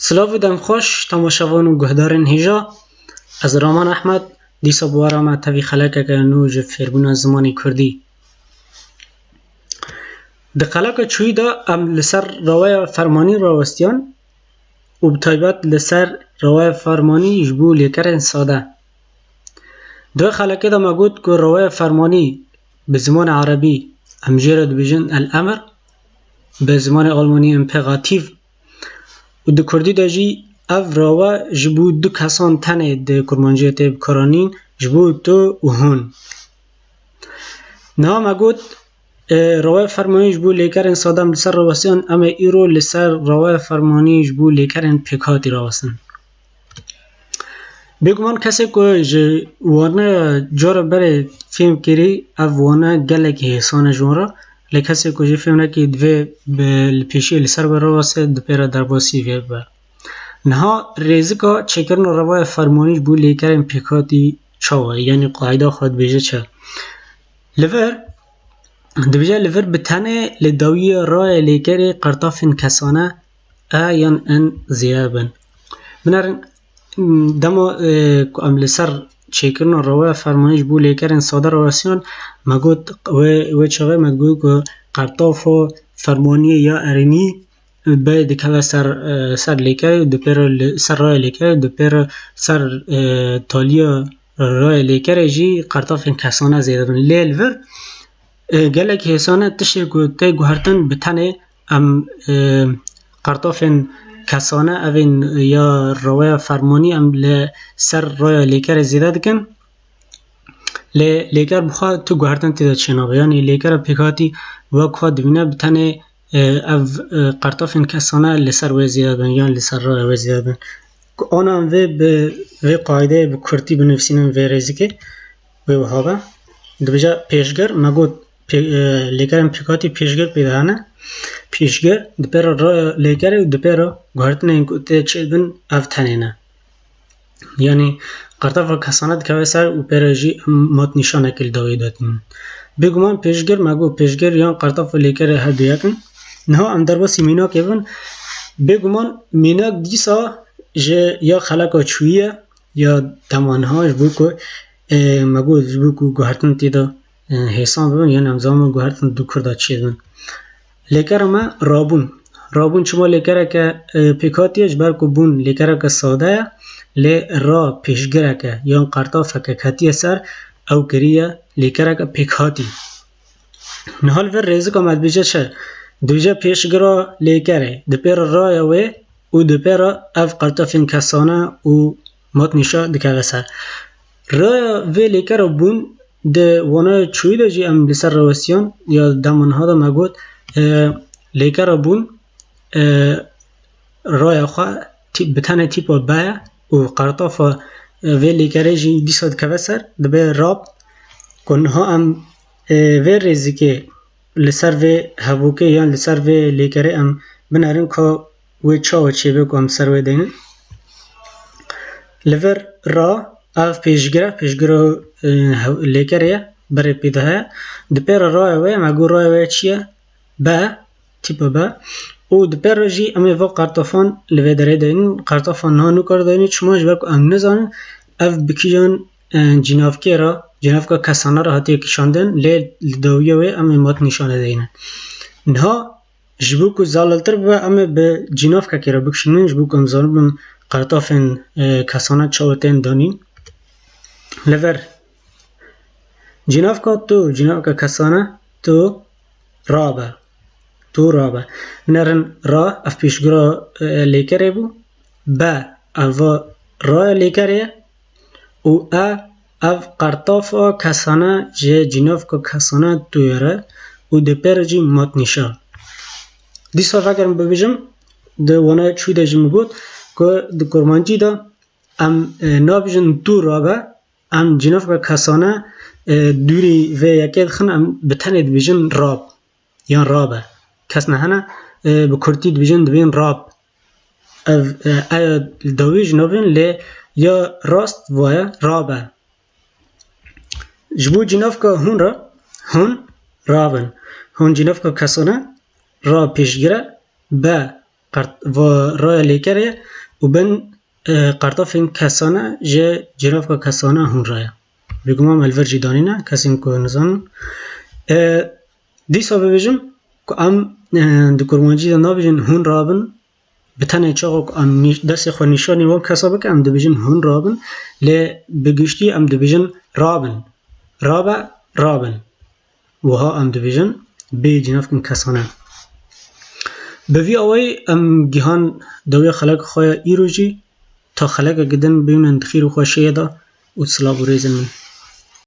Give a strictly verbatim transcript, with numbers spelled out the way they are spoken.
Silav û dem xweş, temaşevan û guhdarên hêja. Ez Raman Ehmed, dîsa bi we re me tevî xelekeke nû ji fêrbûna zimanê kurdî. Di xeleka çûyî de em li ser raweya fermanî rawestiyan û bi taybet li ser raweya fermanî ji bo lêkerên sade. Di wê xelekê de me got ku raweya fermanî bi zimanê erebî em jê re dibêjin el-emr, bi zimanê almanî imperativ û di kurdî de jî ev rawe ji bo du kesan tenê di kurmanciyê tê bikaranîn, ji bo tu û hûn. Niha me got, e, raweya fermanî ji bo lêkerên sade em li ser rawestiyan, em ê îro li ser raweya fermanî ji bo lêkerên pêkhatî rawestin. Bêguman kesê ku ji wane cara berê fêm kirî, ev wane gelekî hêsan e ji wan re. Lê kesê ku jê fêm nekirî divê bi, li pêşiyê li ser birawase, dipê re derbasî vê bibe. Niha rêzika çêkirina raweya fermanî ji bo lêkerên pêkhatî çawa ye? Yanî qaîda xwe dibêje çi? Li vir, dibêje li vir bi tenê li dawiya raya lêkerê qertafên kesane e yan en zêde bin. Binerin, dema, e, ku em li ser çêkirina raweya fermanî ji bo lêkerên sade rawestiyan, me got, wê, wê çaxê me got ku qertafa fermaniyê ya erênî bê dikeve ser, e, ser lêkerê û dipêre li, ser raya lêkerê û dipêre ser, e, taliya raya lêkerê jî qertafên kesane zêde bin. Lê li vir, e, gelek hêsan e tiştê ku tê guhertin bi tenê em, e, qertafên kesane evên ya raweya fermanî em li ser raya lêkerê zêde dikin. Lê lêker bi xwe tu guhertin tê de çênabe. Yanî lêkera pêkhatî wek xwe dibîne bi tenê, e, ev, e, qertafên kesane li ser wê zêde bin yan li ser raya wê zêde bin. Ku ana em vê bi vê qaîdeyê bi kurtî binivîsînin vê rêzikê, wê wiha be. Dibêje pêşgir, me got pê-, e, lêkerên pêkhatî pêşgir pê de hene. Pêşgir dipêre raya lêkerê û dipêre guhertinên ku tê çêdibin ev tenê ne. Yanî qertafa kesane dikeve ser û pê re jî em matnîşanekê li dawiyê de tînin. Bêguman pêşgir, me got pêşgir yan qertafa lêkerê her du yek in. Niha em derbasî mînakê bin. Bêguman mînak dîsa ji ya xeleka çûyî ye ya dema niha ji bo ku, e, me got ji bo ku guhertin tê de, e, hêsan bibin, yanî em zanin guhertin du kurda çêdibin. Lêkera me rabûn. Rabûn çima lêkereke, e, pêkhatî ye? Ji ber ku bûn lêkereke sade ye, lê ra pêşgireke yan qertafeke ketiye ser, ew kiriye lêkereke pêkhatî. Niha li vir rêzika me dibêje çi? Dibêje pêşgira lêkerê, dipêre raya wê û dipêre ev qertafên kesane û matnîşa dikeve ser. Raya vê lêkera bûn di wana çûyî de jî em li ser rawestiyan ya dema niha de me got, e, lêkera bûn, e, raya xwe tî-, bi tenê tîpa be ye û qertafa, e, vê lêkerê jî dîsa dikeve ser, dibe rab, ku niha em, e, vê rêzikê li ser vê hevokê yan li ser vê lêkerê em binerin ka wê çawa çêbe ku em ser wê deynin. Li vir ra, ev pêşgir e, pêşgira, e, hev-, lêkerê ye, berê pê de heye. Dipêre raya wê, me got raya wê çi ye? Be, tîpa be. Û dipêre jî em ê va qertafan li vê derê deynin. Qertafan niha nûkar deynin. Çima? Ji ber ku em nizanin ev bi kîjan, e, cînavkê re, cînavka kesane re hatiye kişandin, lê li dawiya wê em ê matnîşanê deynin. Niha ji bo ku zeliltir bibe, em ê bi cînavkekê re bikişînin, ji bo ku em zanibin qertafên, e, kesane çawa tên danîn. Li vir cînavka tu, cînavka kesane tu rabe. Tu rabe. Binerin ra, ev pêşgira, e, lêkerê bû. Be, ev va raya lêkerê ye. Û e, ev qertafa kesane ji cînavka kesane tu ye re û dipêre jî matnîşa. Dîsa vegerim bibêjim, di wana çû de jî min got ku di kurmancî de em, e, nabêjin tu rabe, em cînavka kesane, e, dûrî vê yekê dixin, em bi tenê dibêjin rab yan rabe. Kes nehene, e, bi kurtî dibêjin, dibên rab. Ev, e, eya li dawî ji navên lê ya rast vaye, rabe. Ji bo cînavka hûn re, hûn rabin. Hûn cînavka kesane, ra pêşgire, be qert, va raya lêkerê û bin, e, qertafên kesane ji cînavka kesane hûn re ye. Bêguman me li vir jî danîne, kesên ku nizanin. E, dîsa bibêjim ku em, e, di kurmancî de nabêjin hûn rabin, bi tenê çaxa ku em nî-, destê xwe nîşanî wan kesa bikin, em dibêjin hûn rabin, lê bi giştî em dibêjin rabin. Rabe, rabin. Wiha em dibêjin bê cînavkin kesane. Bi vî awayî em gihan dawiya xeleka xwe ya îro jî, ta xelekeke din bimînin di xêr û xweşiyê de û silav û rêzên min.